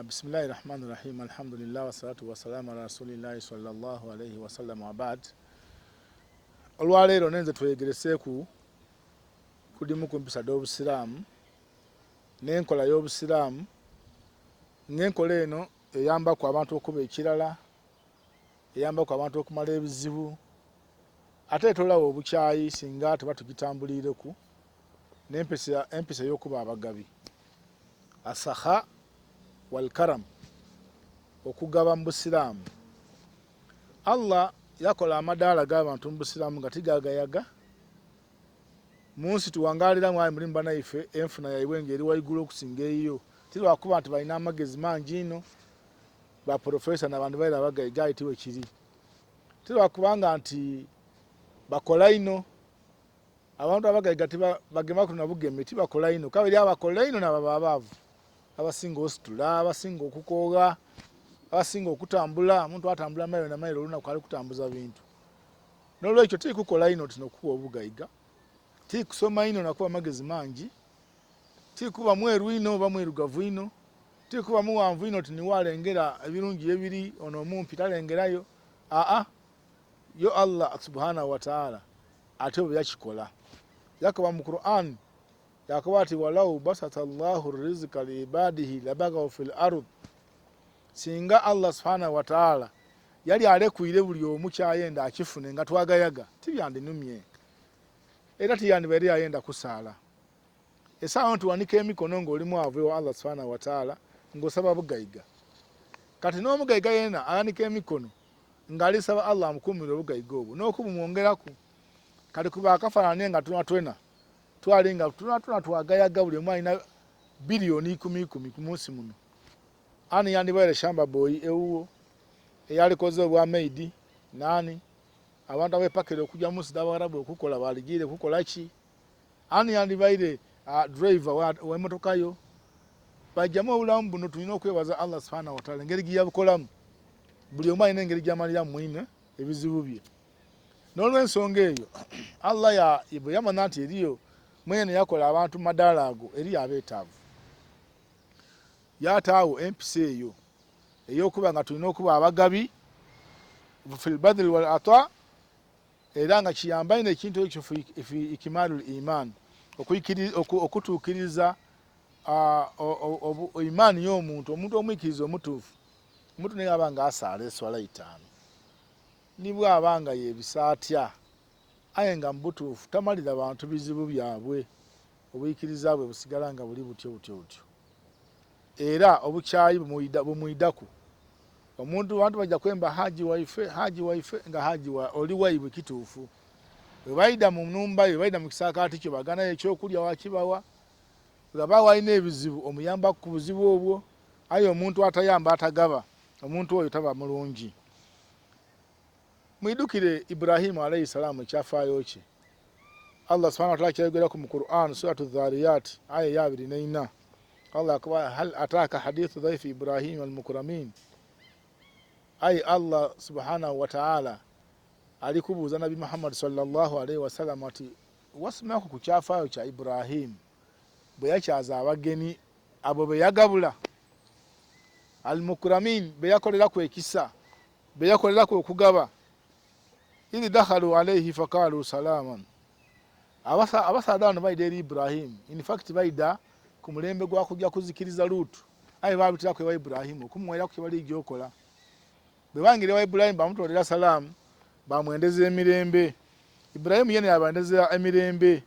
Bismillahi rahmani rahim alhamdulillah wassalatu wassalamu ala rasulillahi sallallahu alaihi wasallam wabad. Olwaleero nenze twegereseeku kudimu ku mpisa dh'Obusiraamu n'enkola y'Obusiraamu ng'enkola eno eyambaku abantu okuba ekirala, eyambaku abantu okumala ebizibu ate etoolawo obukyayi singa tuba tugitambuliireku n'empisa empisa ey'okuba abagabi asakha walkaram okugaba mu Busiraamu. Allah yakola amadaala g'abantu mu Busiraamu nga tigagayaga. Mu nsi tuwangaaliramu aye mulimu banaife enfuna yaibwe ng'eri waigulu okusinga eyiyo ti lwakuba nti balina amagezi mangi inho ba profesa n'abandi baire abagaiga aye ti bwe kiri. Ti lwakubanga nti bakola inho. Abantu abagaiga tibagemaku na bugeme, tibakola inho. Kabiri abakola einho n'ababa abaavu, abasinga ositula, abasinga okukoogha, abasinga okutambula. Omuntu atambula mailo na mailo olunaku ali kutambuza bintu. N'olwekyo ti kukola inho ti n'okuwa obugaiga, ti kusoma inho na kuba magezi mangi, ti kuba mweru inho oba mwirugavu inho, ti kuba mughanvu inho oti niiwe alengera ebirungi ye biri, ono omumpi talengerayo. Aa, yo Allah subhanahu wa taala atyo bwe yakikola. Yakoba mu Qur'an yakoba ati walau basata Allahu rizika liibadihi labagaw fil ard, singa Allah subhanahu wa taala yali alekwire buli omu kyayenda akifune nga twagayaga tibyandinumye era tiyandibaire yayenda kusaala. Esaawa nti wanika emikono ng'oli mwavu ewa Allah subhanahu wa taala ng'osaba bugaiga. Kati n'omugaiga yena aghanika emikono ng'alisaba Allah amukuumire obugaiga obwo n'okubumwongeraku. Kati kuba akafananie nga twonatwena twali nga twonatwena twagayaga buli omu alina biliyoni ikumi ikumi ku munsi muno. Ani yandibaire shamba boyi ewuwo eyalikoze obwa maidi? Naani? Abantu abepakira okuja munsi dh'Abawarabu okukola baligiire kukola ki? Ani yandibaire driver w'emotoka yo? Bajjamu obulamu buno tulina okwebaza Allah subhanahu wa ta'ala engeri gyeyabukolamu. Buli omu alina engeri gy'amaliramu mwine ebizibu bye. N'olwensonga eyo Allah bwe yamanya nti eriyo mwene yakola abantu mu madaala ago eriyo abeetaavu, yataawo empisa eyo ey'okuba nga tulina okuba abagabi fil badhli wal ata era nga kiyamba inho ekintu ekyo fi ikimalul iman okutuukiriza imaani y'omuntu omuntu omwikiriza omutuufu omuntu naye aba nga asaala eswala itaanu ni bw'aba nga yeebisa atya aye nga mu butuufu tamalira bantu bizibu byabwe obwikiriza bwe busigala nga buli butyo butyo butyo era obukyayi bumwidhaku. Omuntu abantu baja kwemba Haji waife, Haji waife nga Haji wa oli waibwe kituufu. Bwe baidha mu nhumba yo, baidha mu kisaakaati kyo baganayo eky'okulya wakibawa. Bwe ghabagho alina ebizibu omuyambaku ku buzibu obwo. Aye omuntu atayamba atagaba, omuntu oyo taba mulungi. Mwidhukire Ibrahimu alaihi salaamu ekyafaayo kye. Allah subhanahu wa ta'ala kyayogeraku mu Qur'an suratu Dhariyat aya eya abiri n'eina. Allah akoba hal ataaka hadithu dhaifi Ibrahim almukramin. Aye Allah subhanahu wa ta'ala ali kubuuza Nabi Muhammad sallallahu alaihi wasallam ati wasomaku ku kyafaayo kya Ibrahim bwe yakyaza abageni abo be yagabula almukramin be yakoleraku ekisa be yakoleraku okugaba idh dakhalu alaihi faqalu salaman abasaadha bano baidha eri Ibrahim in fact baidha ku mulembe gwa kuja kuzikiriza Lutu aye baabitiraku ewa Ibrahim okumuwairaku kye baliija okola. Bwe bangira ewa Ibrahim bamutoolera salaamu bamwendeza emirembe. Ibrahim yena yabendeza emirembe.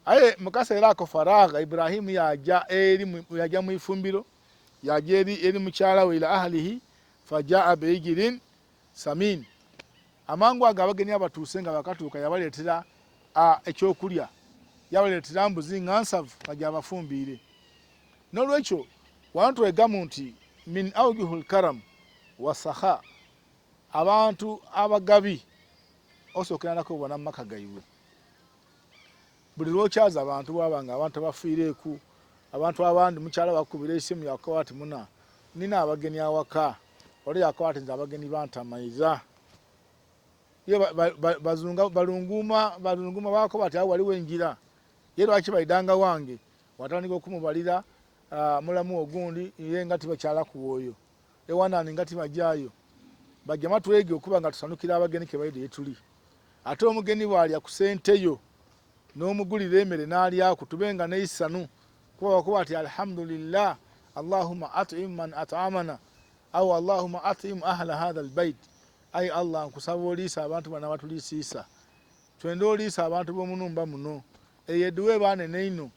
Aye mu kaseera ako faragha Ibrahim yaaja eri yaja mu ifumbiro yaaja eri eri mukyala we ila ahlihi fajaa biijilin samin. Amangu ago abageni abatuuse nga bakatuuka yabaleetera eky'okulya, yabaleetera mbuzi nga nsavu nga gy'abafumbiire. N'olwekyo wano twegamu nti min aujuhul karam wa sakha, abantu abagabi osookera na kubabona mu maka gaibwe. Buli lw'okyaza abantu bwaba nga abantu tabafiireeku, abantu abandi mukyala bakukubira eisimu yakukoba ati muna nina abageni awaka, ole yakoba ati nze abageni bantamaiza. Ye bazunga balunguuma balunguuma bakoba ati awo waliwo engira, ye lwaki baidhanga wange? Watandika okumubalira Mulamu ogundi ye nga tibakyalaku oyo ewanani nga tibajayo. Bajama twege okuba nga tusanukira abageni ke baidha yetuli. Ate omugeni bwalya ku sente yo n'omugulira emere n'alyaku tube nga n'eisanu kuba bakoba ati alhamdulillah allahumma at'im man at'amana au allahumma at'im ahla hadha albait. Ayi Allah nkusaba oliise abantu bano abatuliisiisa. Twenda oliise abantu b'omunumba muno. Eyo eduwa eba nene inho.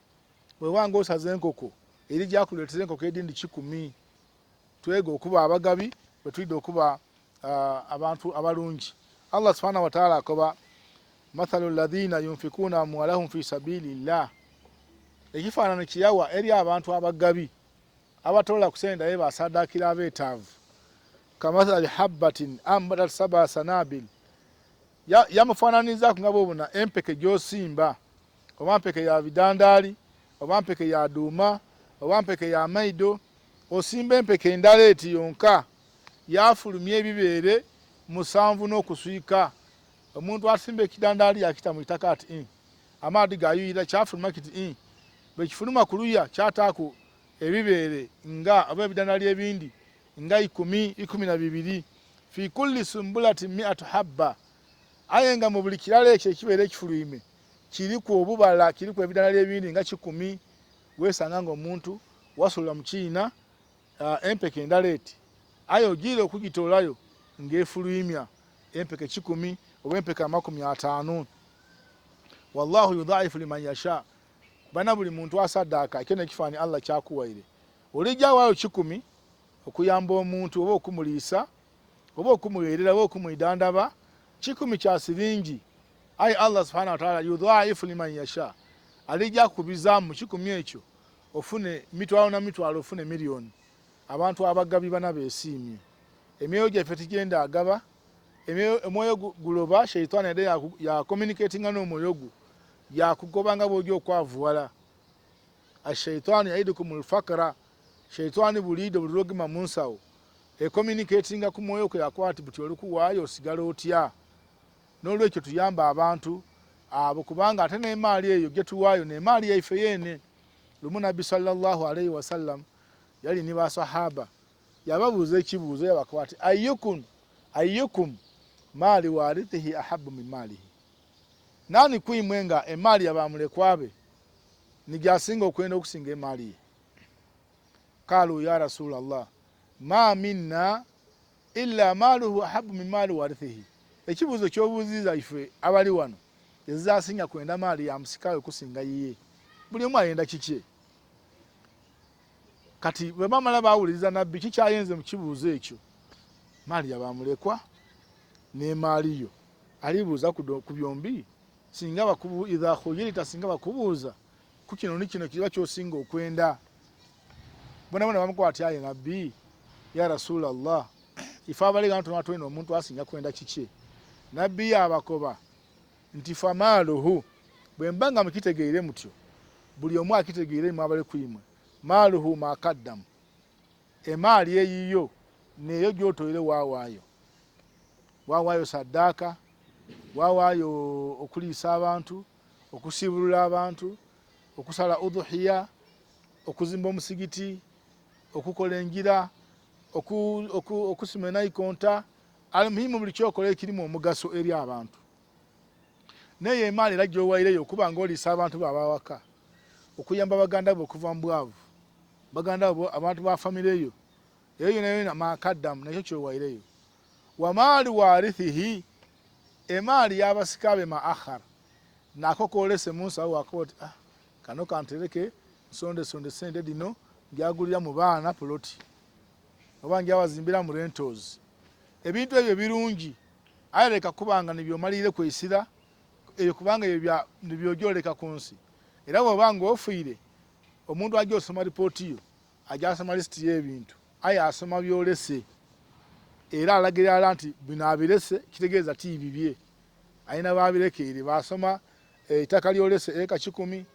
Bw'oba nga osaze enkoko, erija kuleetera enkoko edhindi kikumi. Twege okuba abagabi bwe twidha okuba abantu abalungi. Allah subhanahu wa ta'ala akoba mathalu alladhina yunfikuna amwalahum fi sabilillah. Ekifaananyi kye yawa eri abantu abagabi abatoola ku sente aye basaadaakira abeetaavu, kamathali habbatin ambatat sab'a sanabil, yamufaananizaaku nga bw'obona empeke gy'osimba, oba mpeke ya bidandaali, oba mpeke ya duuma, oba mpeke ya maido, osimba empeke endala eti yonka yaafulumya ebibeere musanvu n'okuswika. Omuntu asimba ekidandaali yaakita mu itaka ati, ii, amaadhi gaayuyira kyafuluma kiti, ii, bwe kifuluma ku luya kyataaku ebibeere nga oba ebidandaali ebindi nga ikumi, 12, fi kulli sumbulatin mi'atu habba, aye nga mu buli kirala ekyo ekibeere ekifulwime kiriku obubala, kiriku ebidandaali ebindi nga kikumi. Weesanga nga omuntu wasulira mu kiina empeke endala eti, aye ojiire okugitoolayo ng'efulwimya empeke kikumi oba empeke 50. Wallahu yudhaifu liman yasha. Bana buli muntu asadaaka ekyo n'ekifaani Allah kyakuwaire. Olija waayo kikumi okuyamba omuntu oba okumuliisa oba okumugheerera oba okumwidhandhaba, kikumi kya siringi. Aye Allah subhanahu wa ta'ala yudhaifu liman yasha, alija kukubizaamu mu kikumi ekyo ofune mitwalo na mitwalo, ofune milioni. Abantu abagabi bana besiimye. Emyoyo gyaife tigyenda agaba, omwoyo guloba, sheitani aidha ya communicatinga n'omwoyo gwo, yakugoba nga bw'oja okwavuwala. Ashaitani yaidukum lfakra, sheitani buliidho buli lwogema mu nsawo ecommunicatinga ku mwoyo kwo yakoba ati buti oli kuwaayo osigala otya? N'olwekyo tuyambe abantu abo kubanga ate n'emaali eyo gyetuwaayo n'emaali yaife yeene. Lumu Nabbi sallallahu alaihi wasallam yali ni basahaba yababuuza ekibuuzo yabakoba ati ayyukum ayyukum maali warithihi ahabbu min maalihi, naani ku imwe nga emaali ya bamulekwa be ni gy'asinga okwenda okusinga emaali ye? Qaalu ya Rasulallah ma minna illa maaluhu ahabbu min maali warithihi. Ekibuuzo ky'obuuziiza ife abali wano ezira asinga kwenda maali ya musika we kusinga yiye. Buli omu ayenda kikye. Kati bwe bamala baawuliriza Nabbi ki kyayenze mu kibuuzo ekyo, maali ya bamulekwa n'emaali yo alibuuza ku byombi singa bakubu idha khuyirita, singa bakubuuza ku kino ni kino kiba ky'osinga okwenda. Bonabona bamukoba ati aye Nabbi, ya Rasulallah, ife abali ghano twena twena omuntu asinga kwenda kikye. Nabbi yaabakoba nti famaaluhu, bwe mba nga mukitegeire mutyo, buli omu akitegeire imwe abali ku imwe, maaluhu ma kaddamu, emaali eyiyo n'eyo gy'otoire waawaayo. Waawaayo saddaaka, waawaayo okuliisa abantu, okusiibulula abantu, okusala udhuhiya, okuzimba omusigiti, okukola engira, okusima enaikonta, almuhimu buli kyokola ekirimu omugaso eri abantu. N'eyo emaali era gy'owaireyo okuba nga oliisa abantu bo ab'awaka, okuyamba baganda bo okuva mu bwavu, baganda bo, abantu ba famire yo, eyo yonayona maakaddamu nakyo ky'owaireyo. Wa maali warithihi, emaali y'abasika be ma akhar, nako k'olese mu nsawo wakoba oti ah, kano kantereke nsondesonde sente dhino ngyagulira mu baana puloti oba ngyabazimbira mu rentals. Ebintu ebyo birungi aye leka kuba nga nibyomaliireku eisira ebyo kubanga ebyo nibyoja oleka ku nsi. Era bw'oba nga ofiire, omuntu aja osoma ripooti yo aja asoma lisiti y'ebintu aye asoma by'olese era alaga irala nti bino abirese kitegeeza ti bibye alina baabirekeire. Baasoma eitaka ly'olese eka kikumi,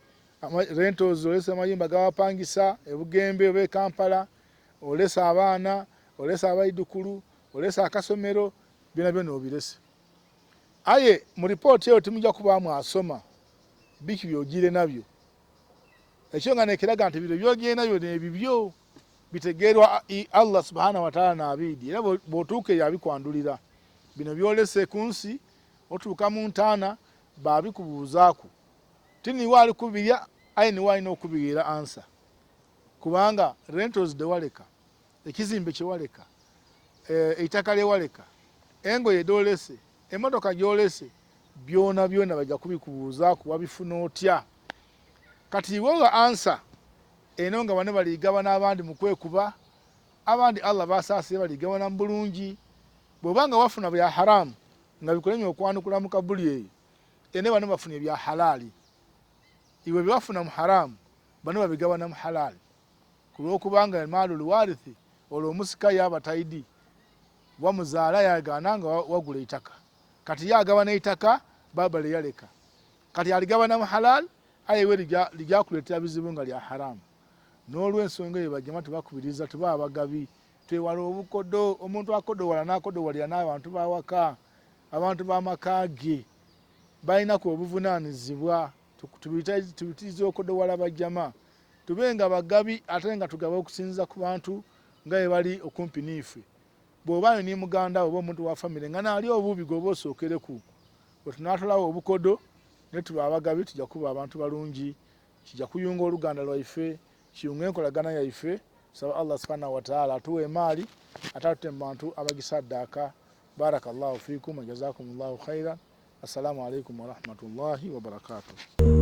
rentals olese amayumba g'abapangisa e Bugembe oba e Kampala, olese abaana, olese abaidhukulu, olese akasomero, byonabyona obirese. Aye mu ripooti eyo timuja kubaamu asoma biki by'ojiire nabyo. Ekyo nga nekiraga nti bino byogenda byo nebibyo bitegeerwa Allah subhanahu wataala nabiidi, era bw'otuuka eyo abikwandulira. Bino byolese ku nsi, otuuka mu ntaana babikubuuzaaku, ti niwe ali kubirya aye niwe alina okubigheera ansa, kubanga rentals dhewaleka, ekizimbe kyewaleka, eitaka lyewaleka, engoye dholese, emotoka gyolese, byona byona baja kubikubuuzaaku, wabifuna otya? Kati iwe ogha ansa eno nga bano baligabana abandi mu kwekuba, abandi Allah basaasire baligabana mu bulungi. Bw'oba nga wafuna bya haramu nga bikulemye okwanukula mu kabuli eyo, ene bano bafunye bya halali. Iwe bye wafuna mu haramu bano babigabana mu halali, ku lw'okubanga maalul warithi, olwo omusika yaaba taidi wamuzaala yagaana nga wagula eitaka, kati ye agabana eitaka baaba lye yaleka, kati aligabana mu halal, aye iwe lija kuleetera bizibu nga lya haramu. N'olw'ensonga eyo bajama tubakubiriza tube abagabi, twewale obukodo. Omuntu akodowala n'akodowalira n'abantu b'awaka, abantu b'amaka ge balinaku obuvunaanyizibwa. Tubitirize okodowala bajama, tube nga bagabi ate nga tugaba okusinziza ku bantu nga bwe bali okumpi n'ife. Bw'oba ni muganda wo oba omuntu wa famire nga naali obubi gwoba osookereku. Bwe tunaatolawo obukodo ne tuba abagabi tuja kuba abantu balungi, kija kuyunga oluganda lwaife, kiyunga enkolagana yaife. Tusaba Allah subhanahu wataala atuwe emaali ate atute mu bantu abagisaddaaka. Barakallahu fikum wa jazakumullahu khairan. Assalamu alaikum warahmatullahi wabarakatuh.